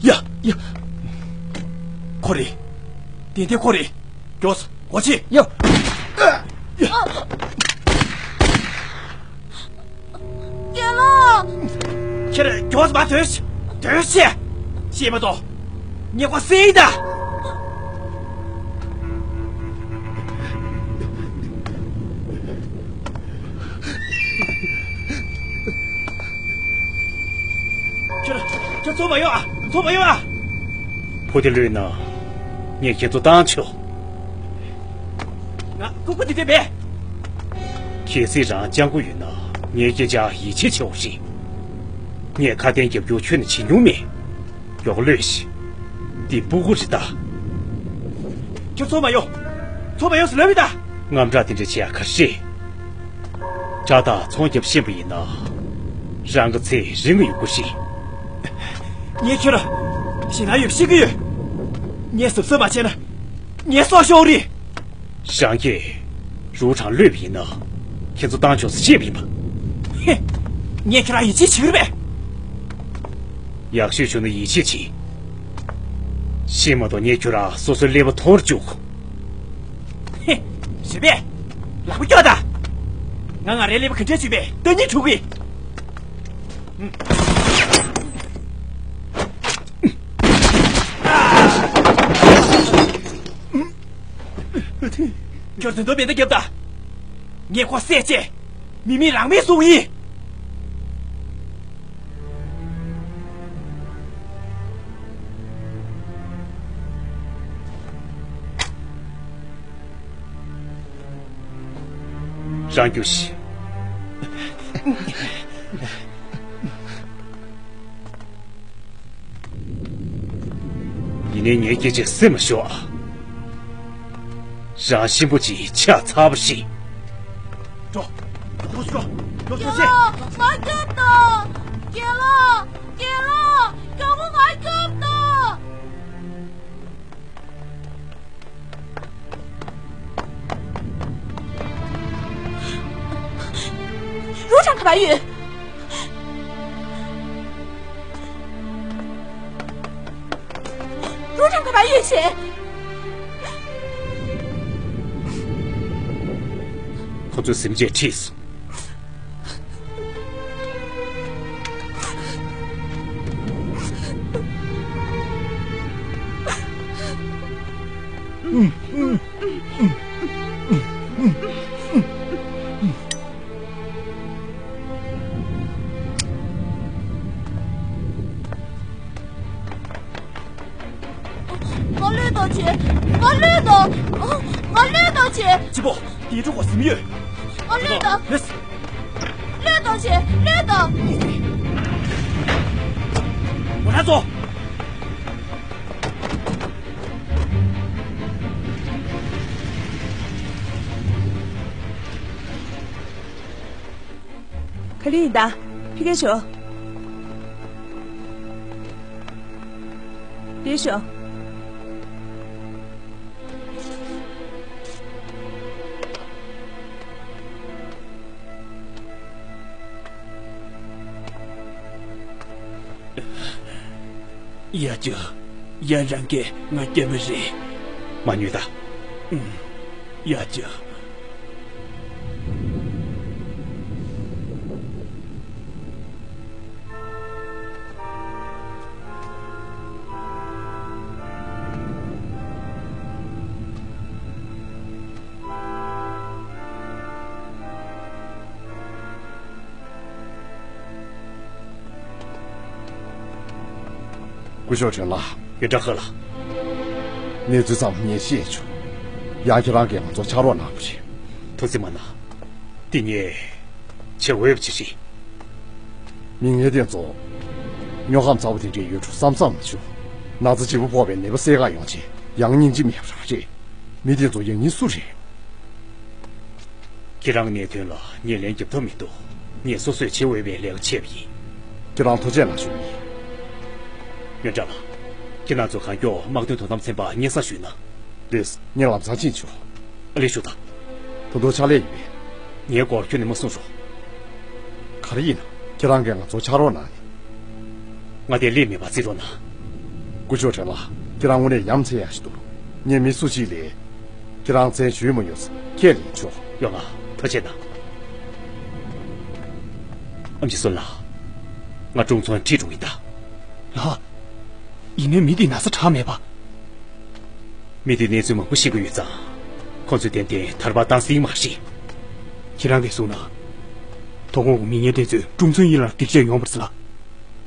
ཡ། ཡ། ཁོ་རེད། ཏན་ཏན་ཁོ་རེད། མགྱོགས་སེ་འགོ་བྱེད། ཡ། ཡ། རྒན་ལགས། ཁྱེད་མགྱོགས་སེ་མར་ཐོན་ཤིག་ཐོན་ཤིག་ཤེས་མ་གཏོགས། ངས་ཁོ་བསད་ཡིན་ད། ཁྱོད། ཁྱོད་ཚུར་མ་ཡོང་ཨ། ཚུར་མ་ཡོང་ཨ། ཕུ་དེ་ལུས་ན། ངས་ཁྱེད་ཚོ་བཏང་ཆོག་ང་ལྐུགས་པ་དེ་འདྲ་མེད། གལ་སྲིད་རང་སྤྱང་པོ་ཡོད་ན་ངའི་སྐད་ཆར་ཡིད་ཆེས་བྱེད་འོ་ཞིག་ངས་ཁ་གཏད་རྒྱབ་སྐྱོར་ཁྱོན་ནས་བྱེད་མྱོང་མེད། མགྱོགས་ལོས་ཤིག་འདི་སྤུ་གུ་རེད་ད། ཁྱོད་ཚུར་མ་ཡོང་། ཚུར་མ་ཡོང་ཟེར་ལབ་ཡོད་ད། དངངས་སྐྲག་དེ་འདྲ་བྱེད་ཡ་ག་རེ་རེད། དགྲ་དང་ཚོང་རྒྱབ་ཤེས་པ་ཡིན་ན། རང་གི་ཚེ་རིང་ངུ་ཡོང་གི་རེད། ངས་ཁྱོད་ལ་ཞེད་སྣང་ཡོད་པ་ཤེས་ཀྱི་ཡོད། ངས་གཟབ་གཟབ་མ་བྱས་ན་ངའི་སྲོག་ཤོར་རེད། རང་གིས་རུ་དྲང་གློད་པ་ཡིན་ན་ཁྱེད་ཚོ་བཏང་ཆོག་ཟེར་བཤད་པ་ཡིན་པ། ཧེ། ངས་ཁྱོད་རང་ཡིད་ཆེས་བྱེད་ཀྱི་རེད་པས། ཡག་ཤོས་བྱུང་ན་ཡིད་ཆེས་བྱེད། ཤེས་མ་གཏོགས་ངས་ཁྱོད་རང་སོ་སོའི་ཀླད་པ་འཐོར་བཅུག་ཧེ། རེད་པས། ལག་པ་སྐྱོར་དང་། ང་ང་རའི་ཀླད་པ་ག་འདྲས་བཅུག་པས་ལྟ་སྙིང་བྲོ་གི། ཁྱོད་དོན་དུ་མེ་མདའ་བརྒྱབ་དང་། ངས་ཁོ་བསད་ཅེས། མི་མེད་རང་མེད་སོང་ཡིན། རང་རྒྱུགས་ཤིག། ཡིན་ནའི་ངའི་སྐད་ཆ་སེམས་ལ་ཞོག་ཨ། རང་གཤིན་པོ་ཅིག་ཆགས་ཚར་བ་ཞིག། འགྲོ། འགྲོ་ཤོག། འགྲོ་ཤོག། རྒྱལ་ལོ། ང་སྐྱོབ་དང་། རྒྱལ་ལོ། རྒྱལ་ལོ། སྐྱོབ་པོ། ང་སྐྱོབ་དང་། རུ་ཁྲང་ག་པར་ཡོད། རུ་ཁྲང་ག་པར་ཡོད་ཟེར། ཁོ་ཚོས་གཟིམ་ཆས་ཁྲིད་སོང་། ང་བློས་གཏོང་བྱེད། ང་བློས་གཏོང་། ང་བློས་གཏོང་བྱེད། སྐྱིད་པོ། དེའི་གྲོགས་པོ་གཟིམ་ཡོད། ང་བློས་གཏོང་། ལེས། བློས་གཏོང་བྱེད། བློས་གཏོང་། ངོ་ན་ཚོ། ག་རེ་ཡིན་ད། ཕ་གིར་ཤོག། འདིར་ཤོག། ཡ་ཇོ། ཡ། རང་གིས་ང་སྐྱོབ་པ་རེད། མ་ཉོས་ད། ཨུམ། ཡ་ཇོ། སྐུ་ཞབས་ཁྲེན་ལགས། ཡོན་ཀྲང་ཧེ་ལགས། གནས་ཚུལ་ཚང་མ་ངས་ཤེས་བྱུང་། ཡང་ཁྱེད་རང་གིས་ང་ཚོར་ཕྱག་རོགས་གནང་དགོས་རེད། ཐུགས་རྗེ་མ་གནང་། འདི་ངས་བྱེད་འོས་པ་ཅིག་རེད། མི་ངན་དེ་ཚོ། སྨྱོ་ཁམས་ཚ་པོ་དེ་འདྲའི་ཡོད་འགྲོ་བསམ་བསམ་མ་བྱུང་། ན་ཚ་ལྗིད་པོ་ཕོག་པའི་ནད་པ་སེལ་ག་ཡོང་ཆེད་ཡང་སྙིང་རྗེ་མེད་པ་རང་རེད། མི་དེ་ཚོ་ཡང་སྙིང་སུ་རེད། ཁྱེད་རང་གི་གནད་དོན་ལ་ངས་ལན་རྒྱབ་ཐབས་མི་འདུག་ངས་སོ་སོས་བྱེད་འོས་པའི་ལས་ཀ་བྱས་པ་ཡིན། ཁྱེད་རང་ཐུགས་རྗེ་གནང་ཞུ་ཡིན། ཡོན་ཀྲང་ལགས། ཁྱེད་རང་ཚོ་གང་མགྱོགས་དམག་དོན་དོ་དམ་ཚན་པ་སྙན་སེང་ཞུས་ན། ལགས་སོ། ངས་ལམ་སང་ཕྱིན་ཆོག་ཨ་ལས། བཞུགས་དང་། ད་དུང་ཕྱག་ལས་ཡོད་པས། ངའི་སྐོར་ཁྱོན་ནས་མ་གསུང་རོགས། ག་རེ་ཡིན་ན། ཁྱེད་རང་གིས་ང་ཚོར་ཕྱག་རོགས་གནང་ནས། ང་དེར་སླེབས་མེད་པ་བརྩི་རོགས་གནང་། སྐུ་ཞབས་ཁྲེན་ལགས། ཁྱེད་རང་དངོས་གནས་ཡ་མཚན་ཡག་ཞིག་འདུག་ངས་མི་སུ་གཅིག་ལ་ཁྱེད་རང་མཚན་ཞུས་མ་མྱོང་ཙང་ཁས་ལེན་ཆོག་ཡོང་ང་། ཐུགས་རྗེ་གནང་། ཨེམ་ཆི་སུན་ལགས། ང་ཀྲུང་ཚོན་ཁྲིད་འགྲོ་གི་ཡིན་ད། ལགས། ཡིན་ནའི་མི་དེ་ན་ཚ་དྲག་མེད་པ། མི་དེ་གནས་ཚུལ་མང་པོ་ཤེས་ཀྱི་ཡོད་ཙང་། ཁོ་ཚོས་ཏན་ཏན་དར་བ་བཏང་སྲིད་མ་རེད། ཁྱེད་རང་གིས་གསུངས་ན། དོ་དགོང་གི་མི་ངན་དེ་ཚོས་ཀྲུང་ཚོན་ཡིན་ལ་སྡིག་ཆ་ཡོང་བར་ཟེར་ལ།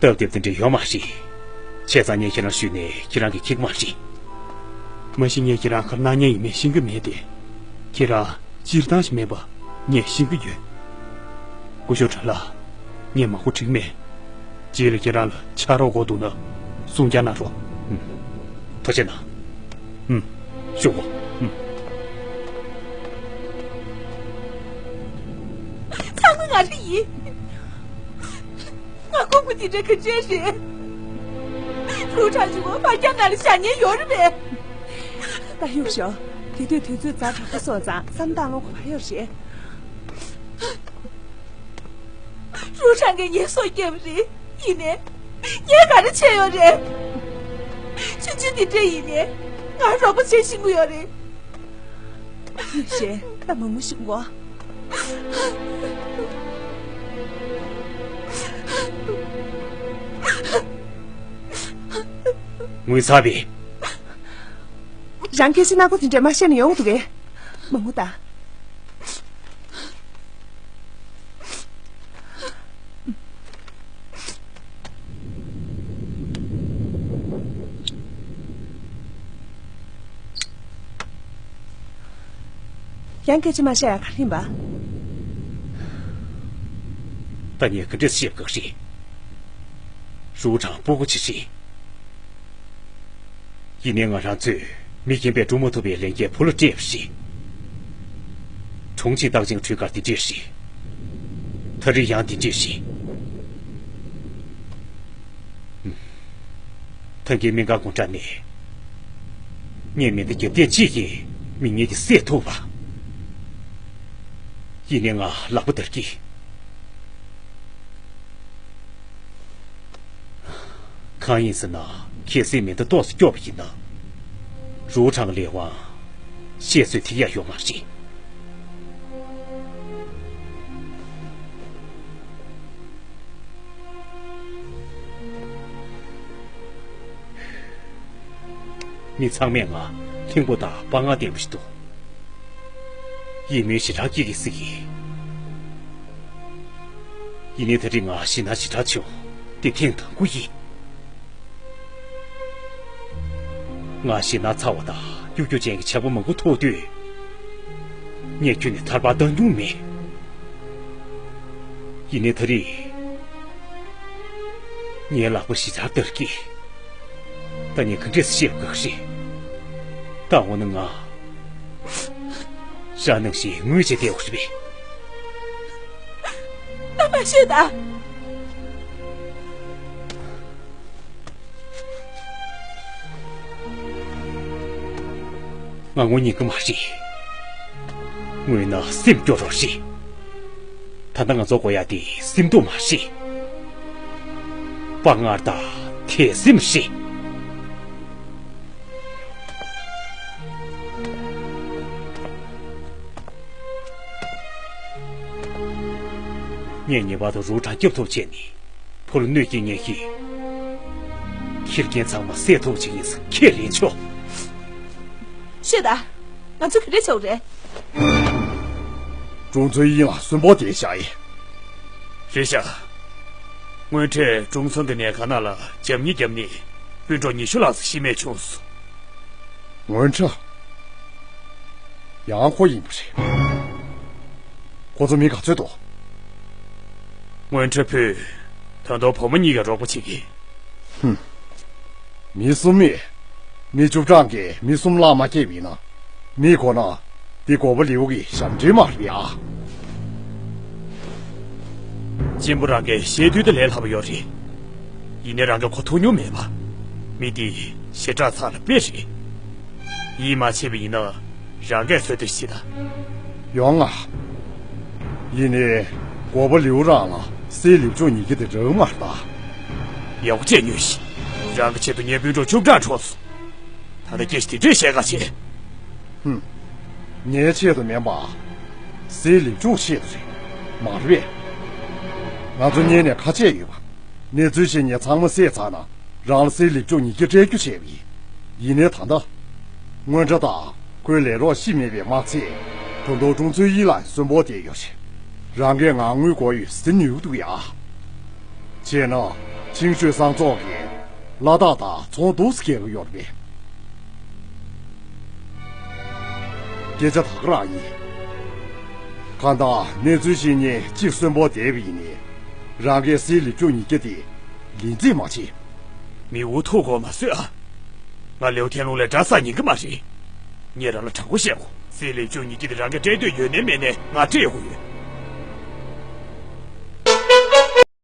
སྟབས་བདེ་པོ་དེ་འདྲ་ཡོད་མ་རེད། བྱས་ཙང་ངས་ཁྱེད་རང་ཞུས་ནས་ཁྱེད་རང་གིས་མཁྱེན་གྱི་མ་རེད། མ་གཞི་ངས་ཁྱེད་རང་ག་རེ་གནང་མཁན་ཡིན་མིན་ཤེས་ཀྱི་མེད་དེ། ཁྱེད་རང་སྤྱིར་བཏང་ཞིག་མིན་པ་ངས་ཤེས་ཀྱི་ཡོད། སྐུ་ཞབས་ཁྲེན་ལགས། ངས་མང་པོ་དྲིས་མེད། རྗེས་ལ་ཁྱེད་རང་ལ་ཕྱག་རོགས་དགོས་འདུག་ན་གསུང་བསྐྱར་གནང་རོགས། ཨུམ། ཐུགས་རྗེ་གནང་། ཨུམ། བཞུགས་གོ། ཨུམ། ཚང་མ་ང་རང་ཡིན། ང་ཁོང་གི་དེ་འདྲ་ག་འདྲས་རེད། ཀྲུའུ་ཁྲང་ཞུ་བ་ཕར་རྒྱབ་ནང་ལ་བཞག་མཁན་ཡོད་རེད་པས། ད་གཡུག་ཞོག་དེ་དུས་དུས་ཚོད་ཛ་དྲག་པོ་སོང་ཙང་བསམ་བཏང་ལོང་ག་པར་ཡོད་རེད། ཀྲུའུ་ཁྲང་གིས་ངའི་སྲོག་བསྐྱབས་པ་རེད། ཡིན་ནའི། ངས་ག་རེ་བྱས་ཡོད་རེད། ཆུང་ཆུང་དེ་འདྲས་ཡིན་ནའི། ང་རོགས་པ་བྱེད་ཤེས་ཀྱི་ཡོད་རེད། ཡེ་ཤེས། ད་མང་པོ་ཞིག་གོ། ངུས་ཚར་བས། རང་སྐད་ཆ་སྣ་ཁོ་དེ་འདྲས་མ་བཤད་ན་ཡོང་གི་འདུག་གས། མང་པོ་ད། ཡང་སྐད་ཆ་མ་བཤད་ཡ་ག་རེ་ཡིན་པ། ད་ངས་ག་འདྲས་བཤད་དགོས་རེད། རུའུ་ཁྲང་སྤུ་གུ་ཆེ་རེད། ཡིན་ནའི་ང་རང་ཚོས་མི་རྒན་པས་སྒྲུབ་མ་ཐུབ་པའི་ལས་འགན་བུ་ལ་སྤྲད་པ་རེད། གྲོང་ཆེན་སྟག་ཅིང་ཁྲུས་ཁར་འདི་འདྲས་རེད། ད་རེས་ཡང་འདི་འདྲས་རེད། ད་གིན་སྨན་ཁང་སྒོ་འགྲམ་ནས། ངས་མེ་མདའ་རྒྱབ་ཐེངས་གཅིག་གིས་མི་ངན་དེ་བསད་ཐུབ་པ། ཡིན་ནའི་ང་ལག་པ་འདར་གི། གང་ཡིན་ཟེར་ན། གལ་སྲིད་མེ་མདའ་ཏོག་ཙམ་སྐྱོ་བ་ཡིན་ན། རུའུ་ཁྲང་ལས་དབང་བཤད་སྲོལ་ཐིག་ཡ་ཡོད་མ་རེད། མི་ཚང་མས་ང་ལྷིང་པོ་དང་དཔའ་ངར་ལྡན་པ་ཞིག་འདུག། ཡིད་སྨོན་ཞེ་དྲག་སྐྱེ་གི་སྲིད་ཀྱི། ཡིན་ནའི་ད་རེས་ང་ཞེད་སྣང་ཞེ་དྲག་བྱུང་། འདི་ཐེངས་དང་པོ་ཡིན། ང་ཞེད་སྣང་ཚ་བ་དང་གཡོ་སྒྱུ་ཅན་གྱི་ཇག་པ་མང་པོ་ཐུག་དུས། ངས་ཁྱོན་ནས་ཐར་པ་བཏང་མྱོང་མེད། ཡིན་ནའི་ད་རེས། ངའི་ལག་པ་ཞེ་དྲག་འདར་གི། ད་ངས་ག་འདྲས་སེ་བཤད་དགོས་ཀྱི་རེད། ད་འོ་ན་ང་། རང་ནང་བཞིན་ངུས་བྱས་བསྡད་དགོས་རེད་པས། རྣམ་པ་ཤོད་དང་། ང་ངུ་ཉན་གི་མ་རེད། ངུས་ན་སེམས་སྐྱོ་རོགས་རེད། ད་ལྟ་ང་ཚོ་དགོས་ཡ་དེ་སེམས་སྡུག་མ་རེད། དཔའ་ངར་དང་དད་སེམས་རེད། ངས་ངེས་པར་དུ་རུའུ་ཁྲང་སྐྱོབ་ཐུབ་བྱས་ནས། བུ་ལ་གནོད་སྐྱེལ་ངེས་ཤིག། ཁྱི་རྒན་ཚང་མ་བསད་ཐུབ་ཅིག་ཡིན་ཟེར་ཁས་ལེན་ཆོག། ཤོད་དང་། ང་ཚོ་ག་རེ་བྱེད་དགོས་རེད། ཀྲུང་ཚོའི་དབྱིངས་ལ་གསོན་པོ་དེ་བཞག་ཡིན། རེད་ཤག། སྔོན་ཁྲོད་ཀྲུང་ཚང་གི་ནས་ཁང་ནང་ལ་རྒྱབ་གཉེར་བརྒྱབ་ནས་སྤུན་གྲོགས་ཉི་ཤུ་ལྷག་ཙམ་ཤི་རྨས་བྱུང་སོང་། སྔོན་ཁྲོད། ཡང་ཁོ་ཡིན་པ་རེད། ཁོ་ཚོ་མི་ག་ཚོད་འདུག། སྔོན་ཁྲོད་ཕུད། ད་དུང་བུ་མོ་གཉིས་ཀྱིས་རོགས་པ་བྱེད་ཀྱི། ཧུམ། མི་གསུམ་མེད། མི་བཅུ་གྲངས་ཀྱིས་མི་གསུམ་བརླག་མ་བསྐྱལ་བ་ཡིན་ན། མི་དགོས་ན། འདི་འགོ་པ་ལིའུ་གི་ཞབས་འདྲེན་མ་རེད་ཨ། གཅེན་པོ་རང་གིས་བཤད་དུས་དེ་ལས་སླ་པོ་ཡོད་རེད། ཡིན་ནའི་རང་གིས་གོ་ཐུབ་མྱོང་མེད་པ། མི་འདི་ཞེ་དྲག་ཚ་ལ་དཔེ་རེད། ཡིད་མ་ཆེས་པ་ཡིན་ན་རང་གིས་གསོད་དུ་ཤི་ད། ཡོང་ང་། ཡིན་ནའི། འགོ་པ་ལིའུ་རང་ལ་སྲས་ལེབ་ཅུང་ཉིས་བརྒྱ་དེ་རག་མ་རེད་ད། ཡག་པོ་བྱས་ཉོན་ཞིག། རང་གི་ཆེད་དུ་ངའི་སྤུན་གྲོགས་བཅུ་གྲངས་གྲོངས་སོང་། ད་ལྟ་སྐད་ཆ་དེ་འདྲས་བཤད་ག་བྱེད། ཧུམ། ངའི་ཆེད་དུ་མིན་པ། སྲས་ལེབ་ཅུང་ཆེད་དུ་རེད། མ་རེད་པས། ང་ཚོ་གཉེར་ནས་ཁ་ཆད་ཡོད་པ། གནས་ཚུལ་ཤེས་ཉེན་ཚང་མ་བསྲེས་ཚར་ན་རང་ལ་སྲས་ལེབ་ཅུང་ཉིས་བརྒྱ་སྤྲད་རྒྱུ་བྱས་པ་ཡིན། ཡིན་ནའི་ད་ལྟ། སྔོན་ཁྲོད་དང་ཁོའི་ལས་རོགས་ཤི་མེད་པའི་དམག་ཚད། ད་དུང་ཀྲུང་ཚུའེ་དབྱིན་ལགས་གསོན་པོ་བསྡད་ཡོད་རེད། རང་གིས་ང་དངུལ་དགོས་ཡོད་ཟེར་ནུས་འདུག་ཡ། བྱས་ན། ཆིང་ཧྲུའེ་སང་ཚོགས་ཀྱིས་ལ་དྭགས་དང་ཚོང་འདུག་སེ་འཁྱེར་གྱི་ཡོད་རེད་པས། སྐད་ཆ་ད་ག་རང་ཡིན། གང་ལྟར་གནས་ཚུལ་ཤེས་མཁན་གཅིག་གསོན་པོ་བསྡད་པ་ཡིན་ནའི། རང་གིས་སྲས་ལེབ་ཅུང་ཉིས་བརྒྱ་དེ་ལེན་རྩིས་མ་བྱེད། མི་འུ་ཐུག་གོ་མ་བཟོས་ཨ། ང་ལེའུ་ཐེན་ལུང་ལས་འདྲ་ས་ཉན་གི་མ་རེད། ངས་རང་ལ་དྲང་པོ་བཤད་གོ། སྲས་ལེབ་ཅུང་ཉིས་བརྒྱ་དེ་རང་གིས་སྤྲད་འདོད་ཡོད་ནའི་མེད་ནའི་ང་སྤྲད་དགོས་ཡོད།